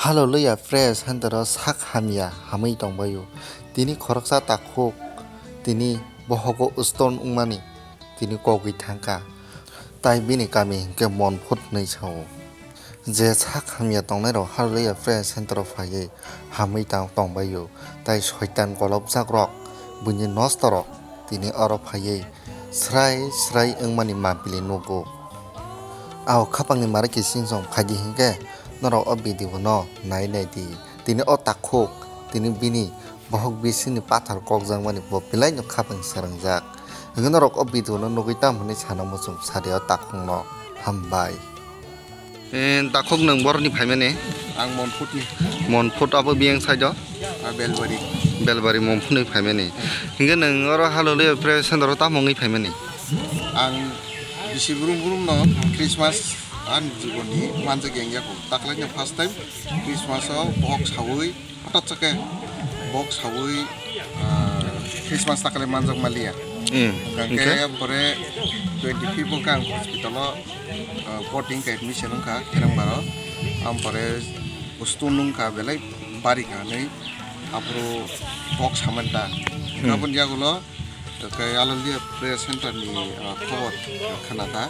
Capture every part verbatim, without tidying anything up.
Hallelujah, praise center o sak hamya hamwi tongbaio. Tini khoroksa takhuk tini bohogo stone wngmani tini kogwi thangkha. Tai bini kami hinkhe Monphut hinwi sao. Je sak hamya tongnairok Hallelujah prayer center o phaiwi hamwi tang tongbaio. Tai soitan golopjakrok buini nostorok tini oro phaiwi srai srai wngmani mapili nugo. Ao khapangni mare kiching chong phaidi hinkhe norok o video no nai nai di. Tini o takhuk tini bini bohok bisingni pathor kokjakmani bo belaino khapang srangjak. Hingke norok o video no nugui tamo hinui sana muchung sadi o takhuk no hambai. Eh, takhuk nwng boroni phaimani? Ang Monphutni. Monphut abo biyang side o? Ah, Belbari. Belbari Monphutni phaimani. Hingke nwng oro Hallelujah prayer center o tamo wngwi phaimani? Ang bisi brum brum no Christmas ani jiboni manjak yang yaku. Taklaino first time Christmas o bohok saui Hothat sa khe box saui, ah, Christmas ta kale manjak maliya. Hmm. Hingke hingke? Pore twenty fifth o khe ang hospital o, ah, boarding khe admission wngkha Kherangbar o. Am pore stone wngkha belai bari kha hinui aphuru box hamani ta. Hmm. Aboni yagulo Tei Hallelujah Prayer Center ni, ah, khobor khna kha.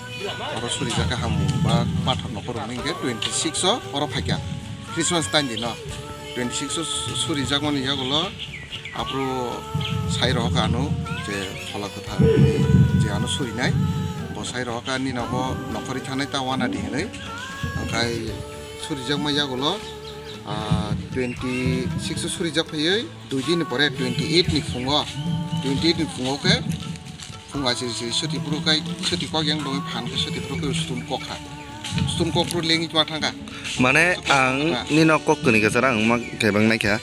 Oro surijak kha hamu ba pathor nokhorok hingke twenty six o oro phaikha. Christmas time dino. Twenty six o su-, surijakmani yagulo aphuru sai rohor kha ano je phola kwthar je ano surinai. Bo sai rohor kha nini nogo nokhorwi thanai ta wana di hinui. Hingkhai surijakma yagulo, ah, twenty six o surijak phaiwi Dui din ni pore twenty eight ni phungo, twenty eight ni phungo khe phung asiri siri swtwi phuru khai swtwi kok yang dongwi phan khe swtwi phuru khai stone kok kha. Stone kok phuru lengwi tma thang kha. Mane ang nino kok kwni kwchar ang ma kebeng nai kha.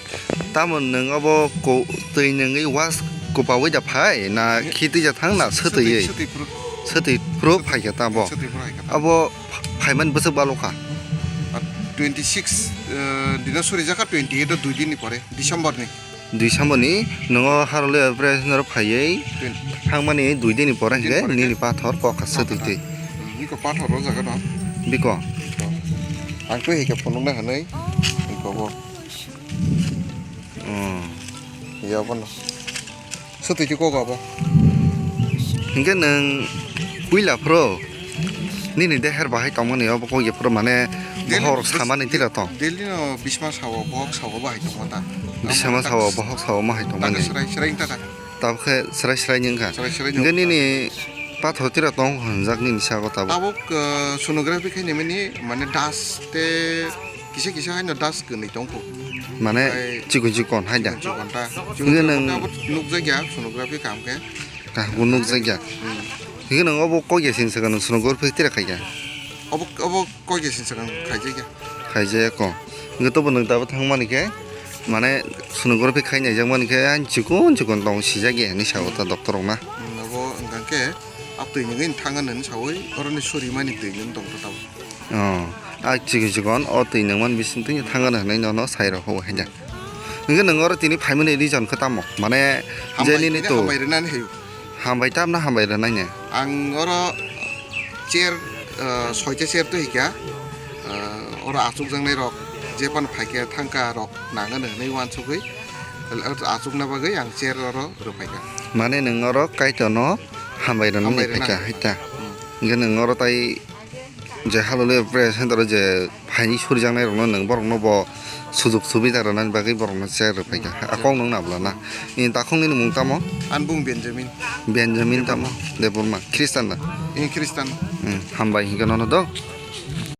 Tamo nwng obo ko-, twi nwngwi was kopaui da phai na khitwi ja thang na swtwi, swtwi phuru. Swtwi phuru phai kha tamo. Swtwi phuru hai kha tamo. Abo phaimani bwswk balo kha. Twenty six, eh, dino suri jakha twenty eight o dui din ni pore. December ni. December ni nongo Hallelujah prayer center phaiwi Twen- thangmani dui din ni pore Din hingke pore nini ke? Pathor kok kha swtwi twi. Hmm, biko pathor o jaga no. Biko. Biko. Ang twi hike phunuk na hinui. Biko bo. Hmm. Ya bo no. Swtwi twi kok abo. Hingke nwng puila phro nini deher bahai tongmani obo kok ya phro mane Delhi bohor bus- samani tira tong. Delhi no bisma sao, bohok sao bahai tongma ta. Bisma sao, bohok sao ma hai tongmani. Tata serai, serai tata. Tabuk khe serai serai ni wngkha. Serai serai ni Hingke wngkha. Nini pathor tira tong hwnjak nini sago tabuk. Tabuk, eh, sonography khainai mani mane dust te kisa kisa haino dust kwnwi tongkho. Mane Omohai chikon chikon hai da. Chikon chikon ta. Hingke Chikon nwng chikon ta abo nukjakya sonography kam khe. Kaham nukjakya. Hmm. Hingke nwng obo kok ya sini saka nwng sonography tira khaikha. Obo, obo kok ya sini saka nwng khaijakya. Khaijakya ko. Hingke tobo nwng tabuk thangmani khe mane sonography khainai jakmani khe ang chikon chikon tong sijakya hinwi sao ta doctor rok na. Hmm, obo wngkha khe a twi nwngwi thangna hinwi saui oroni suri mani twi nwng tongkha tabuk. Oh, a chikon chikon o twi nangmani bisingtwi thangna hinwi nono sai rok hwnwi haida. Hingke nwng oro tini phaimani reason khe tamo? Mane je Hambai nini tini to hambai rwnani hayu. Hambai tamno hambai rwnai ne? Ang oro chair, eh, soita chair twi hika, eh, oro achukjaknai rok je phano phaikhe thangka rok nangani hinwi uansugwi achukna bagwi ang chair oro rwphaikha. Mane nwng oro Kaitorno hambai rwnani Hambai rwna phaikha hwnwi. Haita. Hmm. Hingke nwng oro tai Je Hallelujah Prayer Center o je phaini surijaknai rokno nwng borokno bo sujuk subida rwnani bagwi borokno chair rwphaikha. A kok nwng nabla na. Ni takhuk nini mung tamo? Ani bung Benjamin. Benjamin tamo? Debbarma. Khristan da? Ee, Khristan. Hmm, hambai hinkhe nono do.